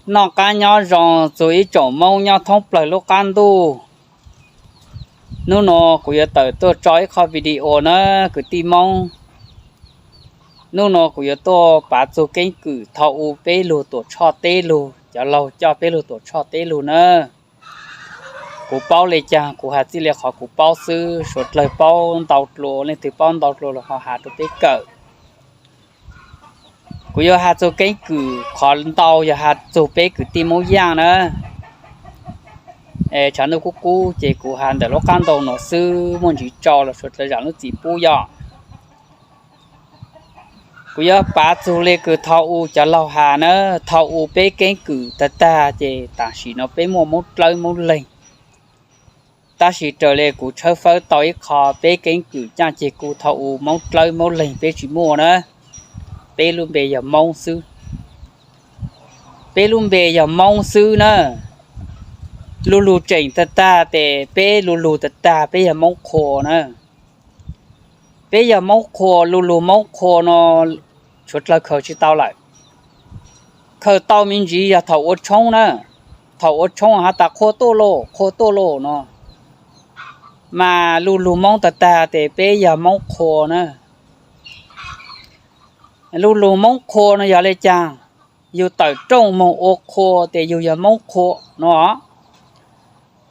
Noj qab nyob zoo txug ib tsoom Moob nyob thoob plawg lub qab ntuj. Nub nua kuv yuav tawm tuaj tso ib qho video na kwv tij Moob. Nub nua kuv yuav tuaj pav txug keeb kwm thaum u peb lug Tuam Tshoj teb lug, cov laug coj peb lug Tuam Tshoj teb lug na. Kuv paub le caag kuv has txij le qhov kuv paub xwb, suav dlawg paub ntau dlua, leej twg paub ntau dlua los ho has rua peb kawm. Kuv yuav has txug keeb kwm, qhov ntau yog has txug peb kwv tij Moob Yaaj na. Tshav ntuj kub kub ces kuv has ntawm lub qab ntau nuav xwb, muaj ntsis tsau los suav dlawg zaam lub txim pub yom. Kuv yuav pav txug le kws thaum u cov laug has na, thaum u peb keeb kwm tag tag ces tam sim no peb muaj Moob dlawb Moob leeg. Tab sis raws le kuv tshawb fawb tau ib qho peb keeb kwm caaj ceg kuv thaum u Moob dlawb Moob leeg peb tsis muaj na. Peb lub npe yog Moob xwb. Peb lub npe yog Moob xwb na. Lu lug tseem tag tag tes peb lu lug tag tag peb yog Moob Qhua na. Peb yog Moob Qhua, lu lug Moob Qhua no suav dlawg khaws tsis tau lawm. Khaws tau me ntsis yog thaum ua tshoob na, thaum ua tshoob has tas qhua tuaj lauj, qhua tuaj lauj no, mas lu lug Moob tag tag tes peb yog Moob Qhua na. Lu lug Moob Qhua no yog le caag? Yug tawm rooj moog ua qhua tes yug yog Moob Qhua no.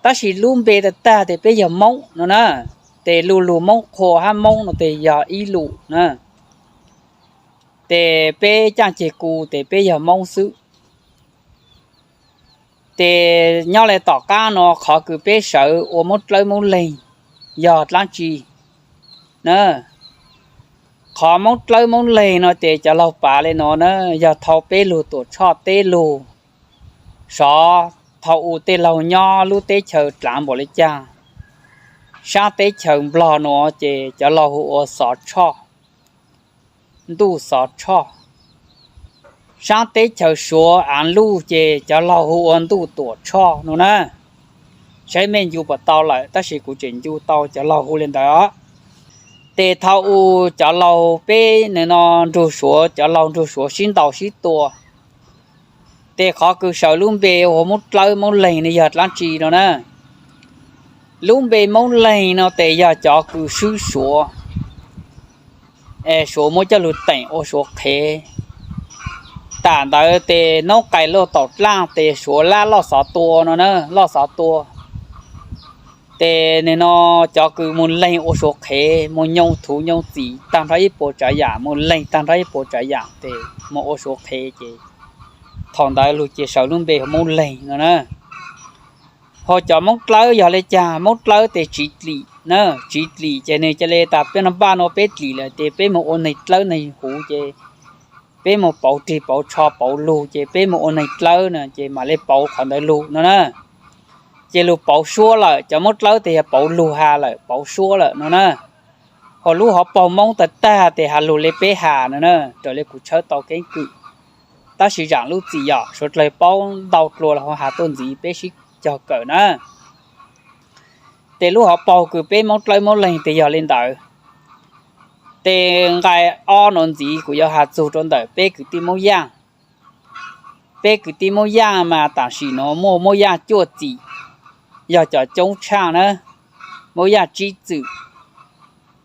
Tab sis lub npe tag tag tes peb yog Moob no na. Tes lu lug Moob Qhua hab Moob no tes yog ib lus na. Tes peb caaj ceg kuv tes peb yog Moob xwb. Tes nyob le tom qab no qhov kws peb sawv ua Moob dlawb Moob leeg yog dlaab tsi na? Qhov Moob dlawb Moob leeg no tes cov laug pav le no na, yog thaum peb lug Tuam Tshoj teb lug, sov thaum u tej laug nyob lub teb chaws dlaav npaum le caag, saab teb chaws Nplog nuav ces cov laug hu ua Xov Tshoj, ntuj Xov Tshoj. Saab teb chaws Suav aav luj ces cov laug hu ua ntuj Tuam Tshoj no na. Saib mej ncu puas tau lawm, tab sis kuv tseem ncu tau cov laug hu le ntawd os. Tes thaum u cov laug peb nwg no nrug Suav, cov laug nrug Suav sib ntaus sib tua, tes qhov kws sawv lub npe ua Moob dlawb Moob leeg no yog dlaab tsi no na? Lub npe Moob leeg no tes yog cov kws swb Suav, es Suav muab coj lug teem ua Suav qhev. Tam ntawd tes noob qais luaj taum dlaaj tes Suav lab loj xov tua no na, loj xov tua. Tes nwg no cov kws moog leeg ua Suav qhev, moog nyoo thuv nyoo txim taag nrho ib puas tsaav yaam, moog leeg taag nrho ib puas tsaav yaam tes moog ua Suav qhev ces thaum ntawd lug cia sawv lub npe hu Moob leeg no na. Ho cov Moob dlawb yog le caag? Moob dlawb tes tsiv dlim na, tsiv dlim ces nwg ca le tas peb npaj nuav peb dlim lawm tes peb moog ua neeg dlawb neeg huv ces peb moog pauv rig pauv tsho pauv lug ces peb moog ua neeg dlawb na ces mam le pauv qhov ntawd lug no na. Ces lug pauv suab lawm, cov Moob dlawb tes yog pauv lug has lawm, pauv suab lawm no na. Ho lub hauv paug Moob tag tag tes has lug le peb has no na, raws le kuv tshawb tau keeb kwm. Tab sis zaam lub txim yom, suav dlawg paub ntau dlua los ho has tuaj ntxiv peb sib cog kawm na. Tes lub hauv paug kws peb Moob dlawb Moob leeg tes yog le ntawd. Tes nqai ob nuav ntxiv kuv yuav has txug rua ntawm peb kwv tij Moob Yaaj. Peb kwv tij Moob Yaaj mas tam sim nuav muaj Moob Yaaj cuaj txim, yog cov coob tshaaj na. Moob Yaaj tsib txim,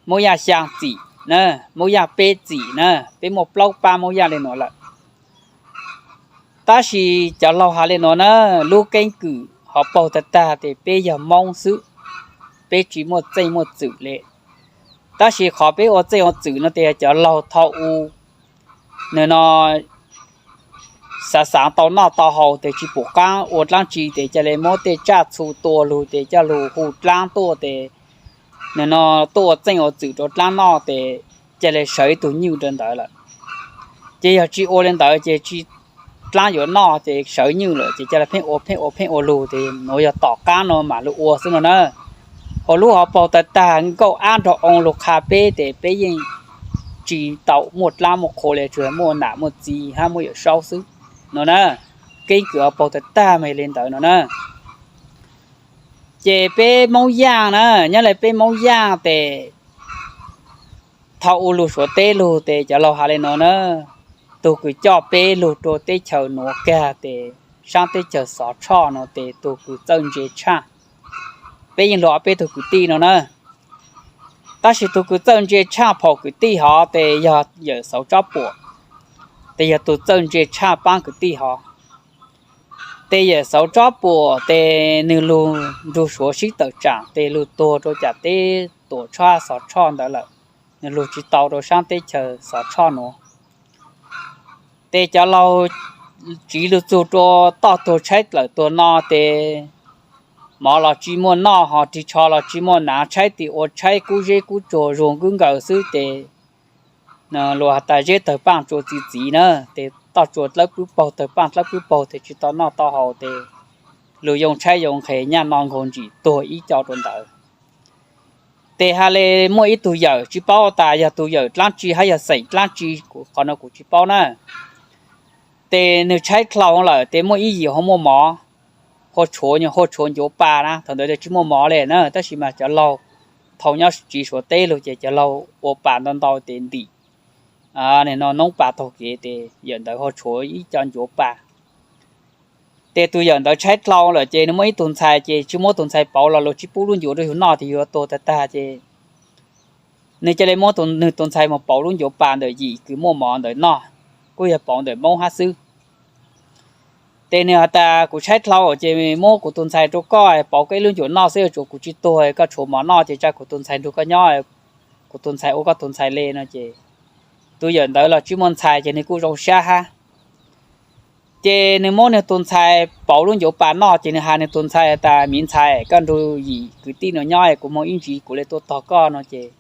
Moob Yaaj xyaa txim na, Moob Yaaj peb txim na, peb muaj plaub pab Moob Yaaj le nuav lawm. Tab sis cov laug has le nuav na, lub keeb kwm hauv paug tag tag tes peb yog Moob xwb, peb tsis muaj txeej muaj txwm le. Tab sis qhov peb ua txeej ua txwm no tes cov laug thaum u nwg no xaav xaav tau noj tau haus tes tsis pum qaab ua dlaab tsi tes ca le muab tej tsaj txhu tua lug tes coj lug hu dlaab tuaj tes nwg no tuaj ua txeej ua txwm rua dlaab noj tes ca le sawv ib tug nywj rua ntawd lawm. Ces yog tsis ua le ntawd ces tsis, dlaab yuav noj ces sawv nywj lawm ces ca le pheej ua pheej ua pheej ua lug tes nuav yog tom qaab no mam lug ua xwb no na. Ho lub hauv paug tag tag nkauj ab nrog oo lug qha peb tes peb yeej tsis tau muaj dlaab muaj qhua le, tsuas yog muaj nam muaj txiv hab muaj Yawm Saub xwb no na. Keeb kwm hauv paug tag tag mas yog le ntawd no na. Ces peb Moob Yaaj na, nyob le peb Moob Yaaj tes thaum u lug Suav teb lug tes cov laug has le nuav na, tug kws coj peb lug rua teb chaws nuav kag tes saab teb chaws Xov Tshoj no tes tug kws txawj ntse tshaj, peb yeej lug ob peb tug kwv tij no na. Tab sis tug kws txawj ntse tshaj phaum kwv tij hov tes yog yawm Xauv Tsob Puam, tes yog tug txawj ntse tshaj paab kwv tij hov. Tes yawm Xauv Tsob Puam tes nwg lug nrug Suav sib tawm tsaam tes lug tuag rua caam teb Tuam Tshoj Xov Tshoj ntawd lawm, nwg lug tsi tau rua saab teb chaws Xov Tshoj nuav. Tes cov laug tsiv lug txug rua toj tuag tshaib dlawg tuag no tes mov los tsi muaj noj, ho rig tsho los tsi muaj hnav, tshaib tes ua tshaib kub zeb kub tsuag zuag kub nkaws xwb tes luas has tas zeb tawg paaj tsua txi txiv na, tes toj tsua dlawb pwb paug tawg paaj dlawb pwb paug tes tsi tau noj tau haus tes lug yoo tshaib yoo nqhes nyaj no nkaug ntsim tuag ib co rua ntawd. Tes has le muaj ib tug yawm tsi paub tas yog tug yawm dlaab tsi hab yog xeem dlaab tsi, qhov no kuv tsi paub na. Tes nwg tshaib dlhau lawm tes muaj ib yim ho muaj mov, hu tshuav, hu tshuav ncuav pas na, thaum ntawd tsi muaj mov le na, tab sis mas cov laug thaus nyob tsiv Suav teb lug ces cov laug ua pas ntau ntau tes ntim no noob pas taug kev tes yawm ntawd hu tshuav ib co ncuav pas. Tes tug yawm ntawd tshaib dlhau lawm ces nwg muaj ib tug ntxhais ces tsi muab tug ntxhais pauv los luas tsi pub lub ncuav rua yug noj tes yug yuav tuag tag tag ces nwg ca le muab nwg tug ntxhais moog pauv lub ncuav pas ntawm yim kws muaj mov ntawd noj, kuj yog pauv ntawm Moob hab xwb. Tes nwg has tas kuv tshaib dlhau ces muab kuv tug ntxhais rua koj pauv koj ib lub ncuav noj xwb, tsuav kuv tsi tuag, koj tshuav mov noj ces tsa kuv tug ntxhais nrug koj nyob, kuv tug ntxhais ua koj tug ntxhais le no ces tug yawm ntawd los tsi muaj ntxhais ces nwg kuj zoo sab hab. Ces nwg muab nwg tug ntxhais pauv lub ncuav pas noj ces nwg has nwg tug ntxhais tas, miv ntxhais, koj nrug yim kwv tij no nyob kuv moog ib ntsis kuv le tuaj tog koj no ces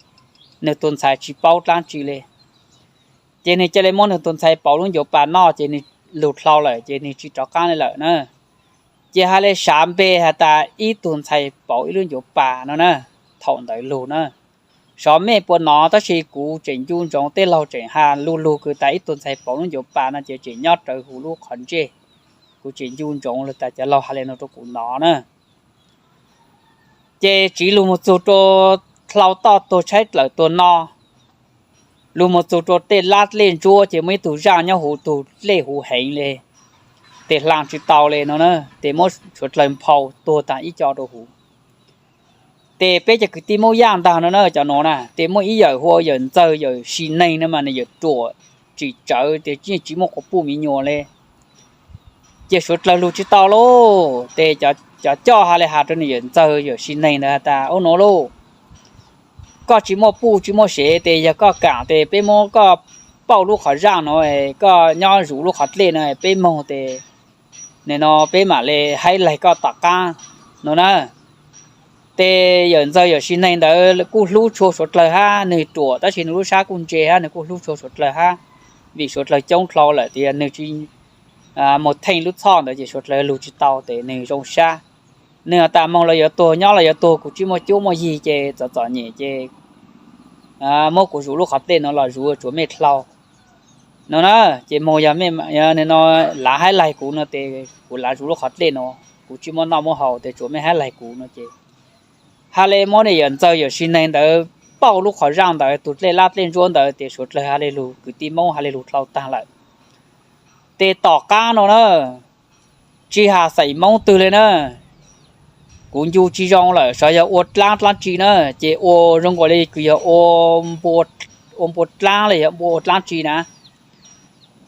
nwg tug ntxhais tsi paub dlaab tsi le. Ces nwg ca le muab nwg tug ntxhais pauv lub ncuav pas noj ces nwg lug dlhau lawm ces nwg tsi rov qaab le lawm na. Ces has le sav npe has tas ib tug ntxhais pauv ib lub ncuav pas no na, thaum ntawd lug na. Sov mej puas nov tab sis kuv tseem ncu ntsoov tej laug tseem has lu lug kws tas ib tug ntxhais pauv lub ncuav pas no ces tseem nyob rawv huv lub qhov ntsej. Kuv tseem ncu ntsoov lug tas cov laug has le nuav rua kuv nov na. Ces tsiv lug moog txug rua dlhau toj tuag tshaib dlawg tuag no, lug moog txug rua tej lab dlej ntsuab ces muaj ib tug zaaj nyob huv tug dlej huv heev le, tes hla tsi tau le no na, tes muab suav dlawg nphau tuag taag ib co rua huv. Tes peb cov kwv tij Moob Yaaj ntag no na, cov nuav na, tes muaj ib yawm hu ua yawm Ntxawg yawm Sis Neeg no mas nwg yawm ruam tsim tsawv tes yeej tsi muaj quas puj miv nyuas le. Ces suav dlawg lug tsi tau lauj, tes cov coj has le has rua nwg yawm Ntxawg yawm Sis Neeg ntawd has tas, ub nuav lauj, koj tsi muaj puj tsi muaj sev tes yog koj kaam tes peb muab koj pauj lub qhov zaaj nuav, koj nyob zuv lub qhov dlej no peb moog tes nim no peb mam le haib laig koj tom qaab no na. Tes yawm Ntxawg yawm Sis Neeg ntawd kuj hlub tshua suav dlawg hab, nwg ruam tab sis nwg lub sab kuj ntse hab, nwg kuj hlub tshua suav dlawg hab, vim suav dlawg coob dlhau lawm tes yog nwg tsi moog theej lub txhoj ntawd ces suav dlawg lug tsi tau tes nwg zoo sab. Nwg has tas moog los yuav tuag, nyob los yuav tuag, kuv tsi muaj cuab muaj yig ces txom txom nyem ces muab kuv zuv lub qhov dlej no los zuv tsuav mej dlhau no na. Ces moog yog mej no lav haib laig kuv no tes kuv lav zuv lub qhov dlej no, kuv tsi muaj noj muaj haus tes tsuav mej haib laig kuv no ces has le muab nwg yawm Ntxawg yawm Sis Neeg ntawd pauj lub qhov zaaj ntawd, tug dlej lab dlej ntsuab ntawd tes suav dlawg has le lug, kwv tij Moob has le lug dlhau taag lawm. Tes tom qaab no na, tsi has xeem Moob twg le na, kuv ncu tsi zoo lawm, xyov yog ua dlaab dlaab tsi na, ces ua zoo nkaus le kws yog ua npua dlaab le yog npua ua dlaab tsi na.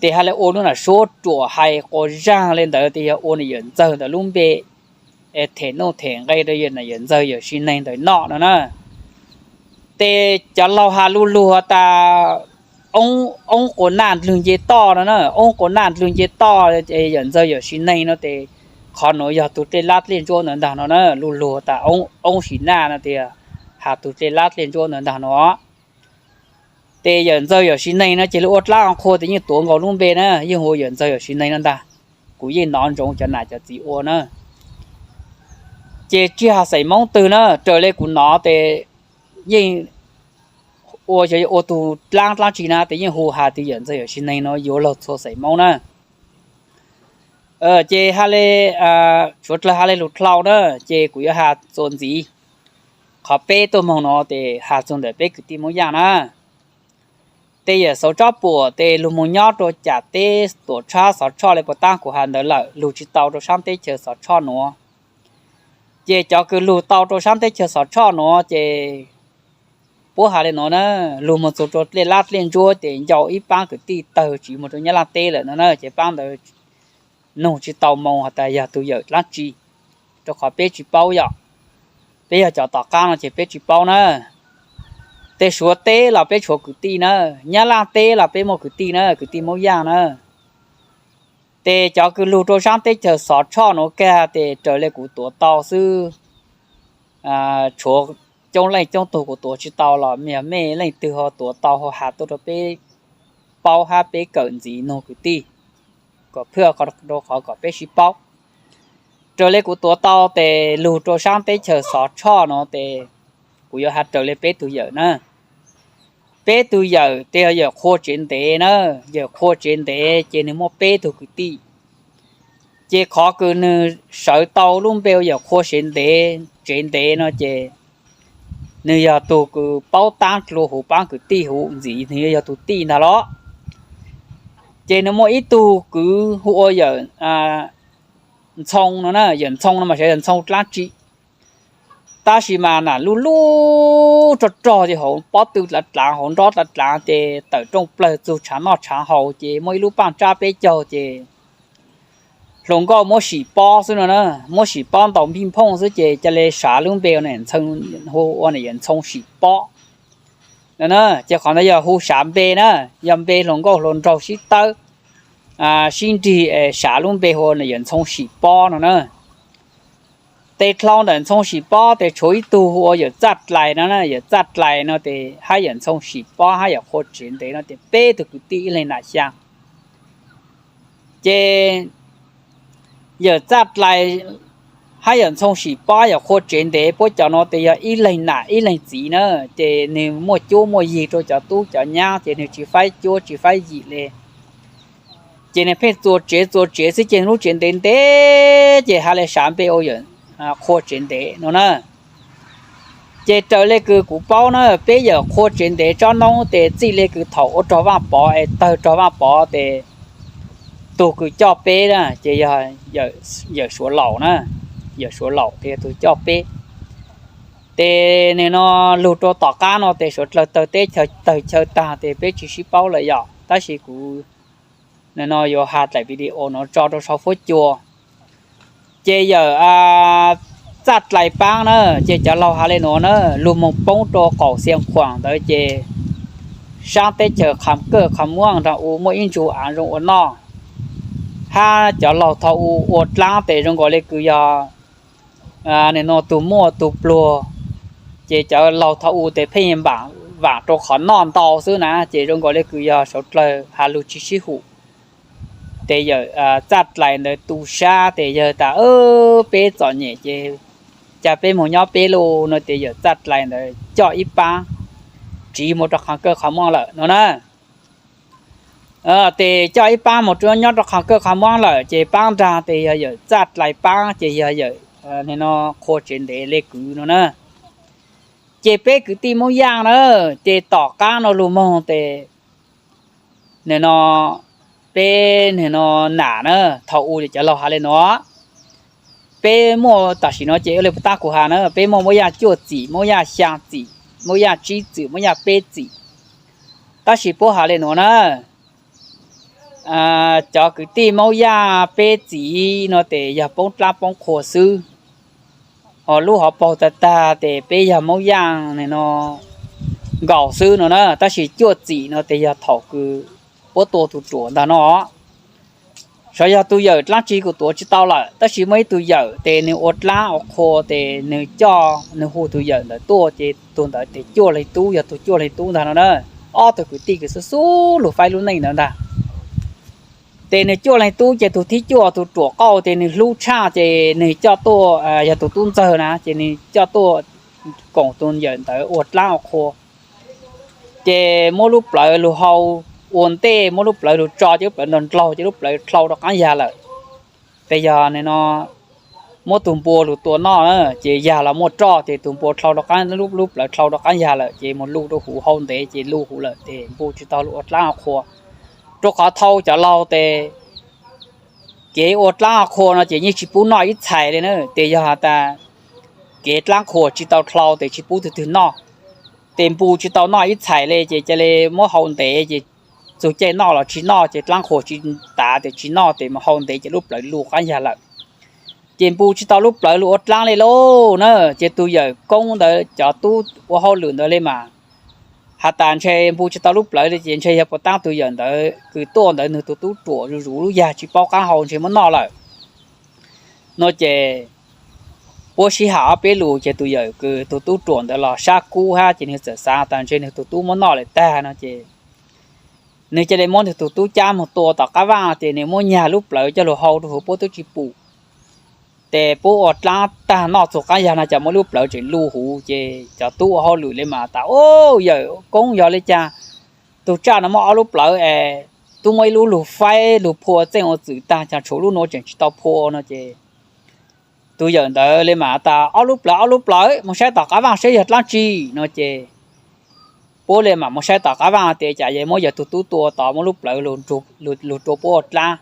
Tes has le ua lub nam suab ruam hais quas zaag le ntawd tes yog ua nwg yawm Ntxawg ntawd lub npe them nuj them nqe rua yawm Ntxawg yawm Sis Neeg ntawd noj no na. Tes cov laug has lu lug has tas oob quas naj ndlwg nce toj no na, oob quas naj ndlwg nce toj, yawm Ntxawg yawm Sis Neeg no tes qhov nuav yog tug dlej lab dlej ntsuab ntawd ntag no na, lu lug tas oob sim naj no tias has tug dlej lab dlej ntsuab ntawd ntag no. Tes yawm Ntxawg yawm Sis Neeg no ces lug ua dlaab ua qhua tes yeej tuav nkaus lub npe na, yeej hu yawm Ntxawg yawm Sis Neeg no ntag. Kuv yeej nov ntsoov cov nam cov txiv ua na. Ces tsi has xeem Moob twg na, raws le kuv nov tes yeej ua, ua tug dlaab dlaab tsi na tes yeej hu has tias yawm Ntxawg yawm Sis Neeg no yuav luag txhua xeem Moob na. Ces has le, suav dlawg has le lug dlhau na, ces kuv yuav has txuas ntxiv qhov peb tuaj moog no tes has txug ntawm peb kwv tij Moob Yaaj na. Tej yawm Xov Tshoj Puam tes lug moog nyob rua cam teb Tuam Tshab Xov Tshoj le puas taab kuv has ntawd lawm, lug tsi tau rua saab teb chaws Xov Tshoj nuav. Ces cov kws lug tau rua saab teb chaws Xov Tshoj nuav ces puab has le nuav na, lug moog txug rua dlej lab dlej ntsuab ces ncau ib paab kwv tij tawg tsiv moog rua Nyab Laaj teb lawm no na. Ces paab ntawd nug tsi tau moo has tas yog tug yawm dlaab tsi, rua qhov peb tsi paub yom. Peb yog cov tom qaab no ces peb tsi paub na. Tej Suav teb los peb tshuav kwv tij na, Nyab Laaj teb los peb muaj kwv tij na, kwv tij Moob Yaaj na. Tes cov kws lug rua saab teb chaws Xov Tshoj nuav kag tes raws le kuv tuav tau xwb, tshuav coob leej coob tug kuv tuav tsi tau los yog mej leej twg ho tuav tau ho has tuaj rua peb paub hab peb kawm ntxiv nug kwv tij, kom phwj rua qhov kom peb sib paub. Raws le kuv tuav tau tes lug rua saab teb chaws Xov Tshoj nuav tes kuv yuav has raws le peb tug yawm na. Peb tug yawm tes yog yawm Qhua Tsev Ntev na, yawm Qhua Tsev Ntev ces nwg muaj peb tug kwv tij. Ces qhov kws nwg sawv tau lub npe ua yawm Qhua Tsev Ntev, Tsev Ntev no ces nwg yog tug kws paub taab dlua huv paab kwv tij huv ntxiv, nwg yog tug tij ntag los. Ces nwg muaj ib tug kwv hu ua yawm Ntxhoo no na, yawm Ntxhoo no mas xyov yog ntxhoo dlaab tsi, tab sis mas nam luj luj rog rog ces hauv pob tw dlaav dlaav hauv nrob dlaav dlaav ces tawm rooj plawg txug tshaav noj tshaav haus ces muaj ib lub paaj tsab peb caug ces hluas nkauj muab sim pob xwb no na, muab sim pob ntaus npij nphooj xwb ces ca le sav lub npe ua Ntxhoo, hu ua yawm Ntxhoo sim pob no na. Ces qhov ntawd yog hu sav npe na, yog npe hluas nkauj hluas nraug sib tawb sib nrig es sav lub npe hu ua yawm Ntxhoo sim pob no na. Tes dlhau ntawm Ntxhoo sim pob tes tshuav ib tug hu ua yawm Txaj Dlais no na, yawm Txaj Dlais no tes hab yawm Ntxhoo sim pob hab yawm Qhua Tsev Ntev no tes peb tug kwv tij ib leeg nam xyaa. Ces yawm Txaj Dlais hab yawm Ntxhoo sim pob yawm Qhua Tsev Ntev puab cov no tes yog ib leeg nam ib leeg txiv na. Ces nwg muaj cuab muaj yig rua cov tub cov nyab ces nwg tsis faib cuab tsis faib yig le. Ces nwg pheej txua tsev txua tsev xwb ces lub tsev ntev ntev ces has le sav npe ua yawm Qhua Tsev Ntev no na. Ces raws le kws kuv paub na, peb yawm Qhua Tsev Ntev tsob noob tes txij le kws thaum ua rog Vaaj Pov es tawg rog Vaaj Pov tes tug kws coj peb na ces yog yawm Suav Laus na, yawm Suav Laus tes yog tug coj peb. Tes nim no lug rua tom qab no tes suav dlawg tawg teb chaws tawg chaw taag tes peb tsis sib paub lawm yom, tab sis kuv nim no yuav has dlaim video nuav tso rua sau fuab cua. Ces yawm Txaj Dlais paab na, ces cov laug has le nuav na, lug moog poob rua qaum Xia Khuam ntawd ces saab teb chaws Qham Kaj Qham Muaj nraag u muaj ib ntsug aav zoo ua noj, hab cov laug thaum u ua dlaab tes zoo nkaus le kws yog nim no tug muaj tug pluag, ces cov laug thaum u tes pheej vaam rua qhov noj ntau xwb na, ces zoo nkaus le kws yog suav dlawg has lug tsis sib hum. Tes yawm Txaj Dlais ntawd tu sab tes yawg tas peb txom nyem ces ca peb moog nyob peb lauj no, tes yawm Txaj Dlais ntawd coj ib paab tsiv moog rua Qham Kaj Qham Muaj lawm no na. Tes coj ib paab moog rua nyob rua Qham Kaj Qham Muaj lawm ces paab nraag tes yog yawm Txaj Dlais paab ces yog yawm nim no Qhua Tsev Ntev le kwv no na. Ces peb kwv tij Moob Yaaj na, ces tom qab no lug moog tes nim no peb nim no nam na, thaum u ces cov laug has le nuav, peb muaj tam sim no ces ua le puas tab kuv has na, peb muaj Moob Yaaj cuaj txim, Moob Yaaj xyaa txim, Moob Yaaj tsib txim, Moob Yaaj peb txim. Tab sis puab has le nuav na, cov kwv tij Moob Yaaj peb txim no tes yog poob dlaab poob qhua xwb, ho lub hauv paug tag tag tes peb yog Moob Yaaj no nkaus xwb no na, tab sis cuaj txim no tes yog thaum kws puab tua tug ruam ntag no. Xyov yog tug yawm dlaab tsi kuv tuav tsis tau lawm, tab sis muaj ib tug yawm tes nwg ua dlaab ua qhua tes nwg coj nwg hu tug yawm ntawd tuaj ces tug ntawd tes cuaj leeg tub, yog tug cuaj leeg tub ntag no na. Ob tug kwv tij kws xub xub lug faib lub neej ntawd ntag. Ces nwg cuaj leeg tub ces tug thib cuaj tug ruam qauj ces nwg hlub tshaj ces nwg coj tuaj, yog tug tub ntxawg na ces nwg coj tuaj koom tug yawm ntawd ua dlaab ua qhua. Ces muab lub plawv lug hau ua ntej, muab lub plawv lug tso ces lub plawv nrog ndlaug ces lub plawv dlhau rau qaab yag lawm. Tes yog nim no muab tus npua lug tua noj na, ces yag los muaj roj ces tus npua dlhau rov qaab, lub plawv dlhau rov qaab yag lawm ces moog lug rua huv, hau ntev ces lug huv lawm ces npua tsis tau lug ua dlaab qhua. Rua qhov thaus cov laug tes kev ua dlaab qhua no ces yeej tsis pub noj ib txhais le na, tes yog has tas kev dlaab qhua tsis tau dlhau tes tsis pub tug twg noj. Tes npua tsis tau noj ib txhais le ces ca le muab hau ntev ces txug caij noj los tsis noj ces dlaab qhua tsis tav tes tsis noj tes moog hau ntev ces lub plawv lug qaab yag lawm. Ces npua tsis tau lub plawv lug ua dlaab le lauj na. Ces tug yawm koob ntawd cov tub ua hauj lwm ntawd le mas has tas ntshe npua tsis tau lub plawv le ces ntshe yog puas taab tug yawm ntawd kws tuaj ntawd nwg tug tub ruam zuj zus lub yag tsis paub qaab hau ntshe muab noj lawm no ces puab sib has ob peb lus ces tug yawm kws tug tub ruam ntawd los sab kub hab ces nwg txawm xaav tas ntshe nwg tug tub muab noj lawm tag no ces nwg ca le muab nwg tug tub cab moog tua tom qaab vaaj ces nwg muab nyag lub plawv coj lug hau rua huv puab tub tsis pum. Tes puab ua dlaab tag noj txug qaab yag no ces muab lub plawv tseem lug huv ces cov tub ua hauj lwm le mas tas, Ub, yawm koob, yog le caag tug tsaj no muab ob lub plawv es tub muab ib lub lug faib lug phua txeej ua txwm tag, caag tshuav lub nuav tseem tsis tau phua no ces tug yawm ntawd le mas tas, Ob lub plawv, ob lub plawv, moog saib tom qaab vaaj saib yog dlaab tsi no ces puab le mas moog saib tom qaab vaaj tes cas yog muab yawg tug tub tua tod muab lub plawv lug rua puab ua dlaab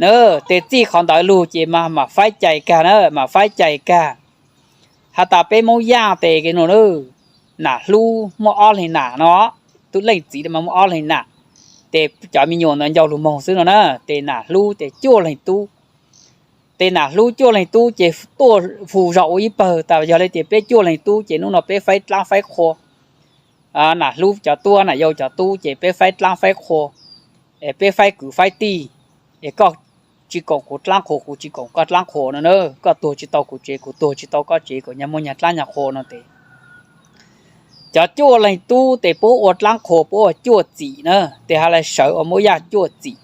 na. Tes txij qhov ntawd lug ces mas faib cai kag na, mas faib cai kag. Has tas peb Moob Yaj tes nam hlub muaj ob leeg nam no, tub leej txiv le mas muaj ob leeg nam. Tes cov me nyuam ntawd ncau lug moog xwb no na, tes nam hlub tes cuaj leeg tub. Tes nam hlub cuaj leeg tub ces tuaj hu zog ua ib pawg tas yog le tias peb cuaj leeg tub ces nub no peb faib dlaab faib qhua. Nam hlub cov tub, nam yau cov tub ces peb faib dlaab faib qhua, es peb faib kwv faib tij, es koj tsis koom kuv dlaab qhua kuv tsis koom koj dlaab qhua no na, koj tuag tsis tau kuv tsev kuv tuag tsis tau koj tsev, kom nyag muaj nyag dlaab nyag qhua no tes cov cuaj leeg tub tes puab ua dlaab qhua puab ua cuaj txim na, tes has le sawv ua Moob Yaj cuaj txim.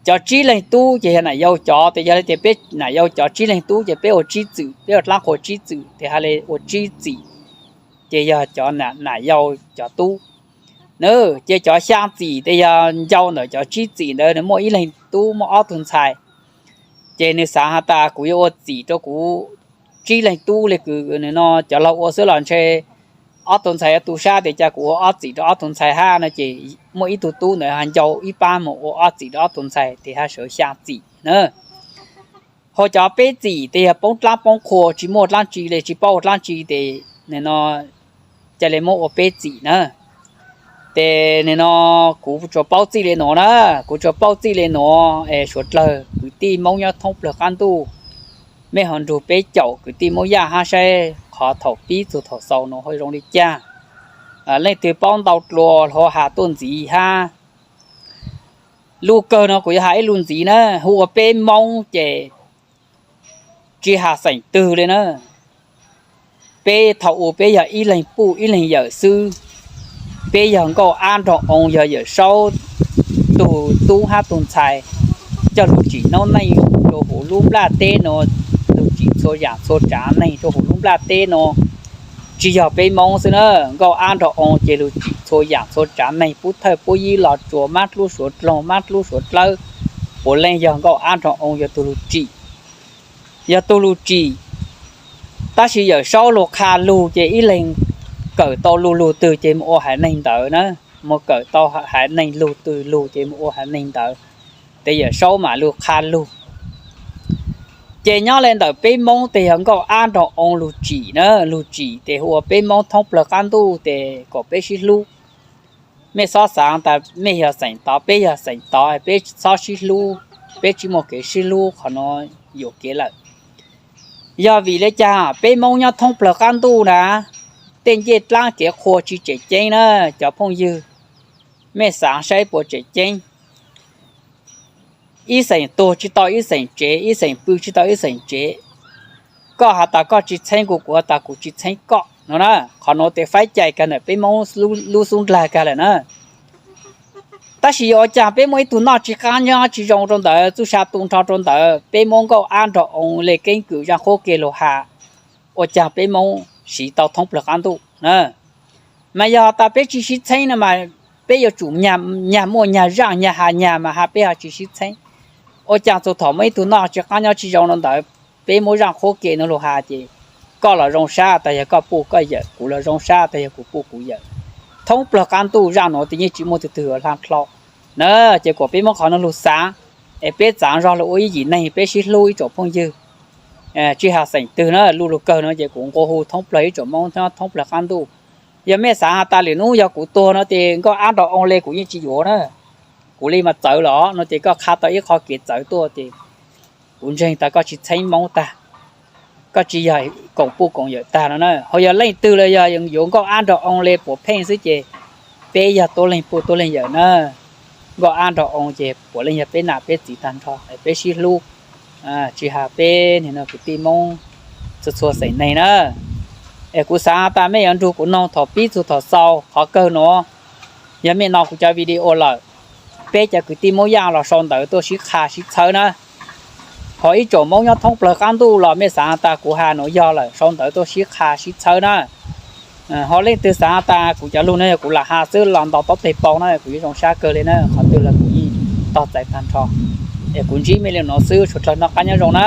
Cov tsib leeg tub ces yog nam yau cov, tes yog le tias peb nam yau cov tsib leeg tub ces peb ua tsib txwm, peb ua dlaab qhua tsib txwm tes has le ua tsib txim, ces yog cov nam yau cov tub na. Ces cov xyaa txim tes yog ncau ntawm cov tsib txim ntawd nws muaj ib leeg tub muaj ob tug ntxhais. Ces nws xaav has tas kuv yuav ua txim rau kuv tsib leeg tub le kws no cov laug ua xwb los ntshe ob tug ntxhais yuav tu sab tes cas kuv ua ob txim rau ob tug ntxhais hab no ces muaj ib tug tub ntawd ho ncau ib pab moog ua ob txim rau ob tug ntxhais tes hab sawv xyaa txim na. Ho cov peb txim tes yog poob dlaab poob qhua tsis muaj dlaab tsi le tsis paub ua dlaab tsi tes no ca le muab ua peb txim na. Tes no kuv tsuas paub txij le nuav na, kuv tsuas paub txij le nuav es suav dlawg kwv tij Moob nyob thoob plawg qaab ntuj, mej ho nrug peb caum kwv tij Moob Yaj hab saib qhov thaum pib txug thaum xaus nuav ho zoo le caag. Leej twg paub ntau dlua ho has tuaj ntxiv hab. Lub kawg no kuv yuav has ib lus ntxiv na, hu ua peb Moob ces tsis has xeem twg le na. Peb thaum u peb yog ib leeg puj ib leeg yawm xwb. Peb yog Nkauj Ab nrog Oo, yog Yawm Saub tug tub hab tug ntxhais coj lug tsim noob neej rua huv lub nplaj teb nuav, lug tsim txhua yaam txhua tsaav neeg rua huv lub nplaj teb nuav. Tsis yog peb Moob xwb na, Nkauj Ab nrog Oo ces lug tsim txhua yaam txhua tsaav neeg, pub thawj pub yib, Los Tsuas, Mab Dlub, Suav Dloog, Mab Dlub, Suav Dlawb, puav leej yog Nkauj Ab nrog Oo yog tug lug tsim. Yog tug lug tsim, tab sis Yawm Saub lug qha lug ces ib leeg kawm tau lug lug twg ces mus ua haiv neeg ntawd na, mus kawm tau haiv neeg lug twg lug ces mus ua haiv neeg ntawd, tes Yawm Saub mam lug qha lug. Ces nyob le ntawm peb Moob tes yog Nkauj Ab nrog Oo lug tsim na, lug tsim tes hu ua peb Moob thoob plawg qaab ntuj tes kom peb sib hlub. Mej xob xaav tas mej yog xeem tod peb yog xeem tod, peb xob sib hlub, peb tsis muaj kev sib hlub qhov nuav yuam kev lawm. Yog vim le caag peb Moob nyob thoob plawg qaab ntuj na, tej ncej dlaab kev qhua tsis tseem ceeb na, cov phooj ywg, mej xaav saib puas tseem ceeb. Ib xeem tuag tsis tau ib xeem tsev, ib xeem pw tsis tau ib xeem tsev. Koj has tas koj tsis txheeb kuv, kuv has tas kuv tsis txheeb koj no na. Qhov nuav tes faib cai kag ntawm peb Moob lub xub ndlag kag lawm na. Tab sis yuav ua caag peb muaj ib tug noj tsis qaab nyob tsis zoo rau ntawd, txuj sa tu nrho rau ntawd, peb muab Nkauj Ab nrog Oo le keeb kwm zaj qhuab ke lug has, ua caag peb Moob siv tau thoob plawg qaab ntuj na. Mas yog tas peb tsis sib txheeb no mas peb yuav tsum nyag muaj nyag zaaj nyag has nyag mas has peb ho tsis sib txheeb. Ua caag txug thaum muaj ib tug noj tsis qaab nyob tsis zoo rau ntawd, peb muab zaj qhuab ke no lug has ces koj los zoo sab tag yog koj puj koj yawm, kuv los zoo sab tag yog kuv puj kuv yawm. Thoob plawg qab ntuj zaj nuav tes yeej tsi muaj tug twg yuav hla dlhau na. Ces kuas peb muab qhov nuav lug xaav, es peb txaav zog lug ua ib yim neeg peb sib hlub ib tsoom phooj ywg, tsi has xeem twg na. Lu lug kawg nuav ces kuv nqua hu thoob plawg ib tsoom Moob thoob plawg qab ntuj, yog mej xaav has tas lwm nub yog kuv tuag no tes nkauj ab nrog oo le kuv yeej tsi yuav na. Kuv le mas txawv los no tes koj qha tau ib qho kev txawv tuaj tes kuv ntseeg tas koj tsi txheeb Moob tag, koj tsi yog koom puj koom yawm tag no na. Ho yog leej twg los yog yuav nkauj ab nrog oo le puav pheej xwb ces peb yog tuab leeg puj tuab leeg yawm na. Nkauj ab nrog oo ces puav leej yog peb nam peb txiv tag nrho, peb sib hlub, tsi has peb nim no kwv tij Moob txhua txhua xeem neeg na. Es kuv xaav tas mej yuav nrug kuv noog thaum pib txug thaum xaus qhov kawg nuav. Yog mej no kuv cov video lawm, peb cov kwv tij Moob Yaj los sau ntawv tuaj sib qha sib txhawb na. Ho ib tsoom Moob nyob thoob plawg qab ntuj los mej xaav tas kuv has nuav yog lawm sau ntawv tuaj sib qha sib txhawb na. Ho leej twg xaav tas kuv cov lug no yog kuv lam has xwb los ntaus taub teg paus na kuv yeej zoo sab kawg le na, qhov twg los kuv yeej tog txais tag nrho. Es kuv ntsib mej li nuav xwb, suav dlawg noj qab nyob zoo na.